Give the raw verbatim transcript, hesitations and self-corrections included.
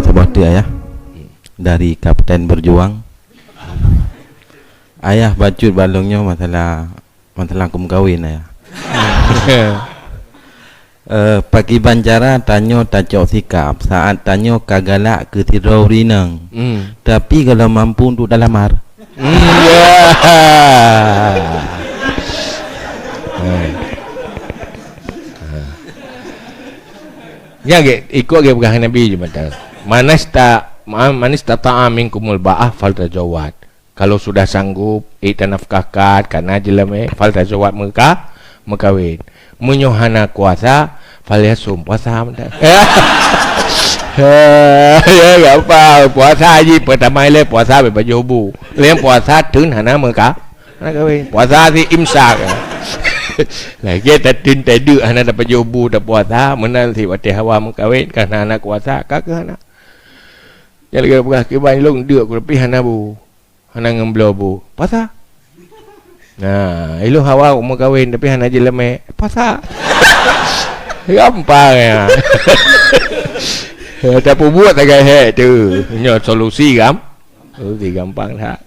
Saboh teuk, Ayah. Dari Kapten Berjuang. Ayah, bacut bak lôn nyoe masalah, masalah aku meukawen, Ayah. Eh, pakiban cara tanyoe tacok sikap saat tanyoe ka galak keu sidroe ureueng inong. Hmm. Tapi kalau mampu untuk talamar. Hmm, ya. Nyan gét, ikot gét peugah Nabi je mantong. "Manista-, ma-, manistata'a minkumul ba'ah faltazawwaj." Kalau sudah sanggup, ék tanafkahkan, kana jeulamé, faltazawwaj meuka-, meukawen. Meunyoe hana kuasa, falyasum, puasa mantong. Ya, gampang. Puasa jih, peutama ilée puasa beubajoh bu. Lheuh puasa teun hana meuka-, hana kawen. Puasa sit imsak. Lagée tateun tadeuk hana tapajoh bu tapuasa, meunan sit watée hawa meukawen, ka hana kuasa, ka keuh hana. Nyang lagée peugah kiban lôn deuk ku tapi hana bu. Hana ngon bloe bu. Puasa. Nah, ilôn hawa meukawen tapi hana jeulamé. Puasa. Gampang ya. Tapeubuet sagai hék tu. Nyoe solusi gam-, solusi gampang that.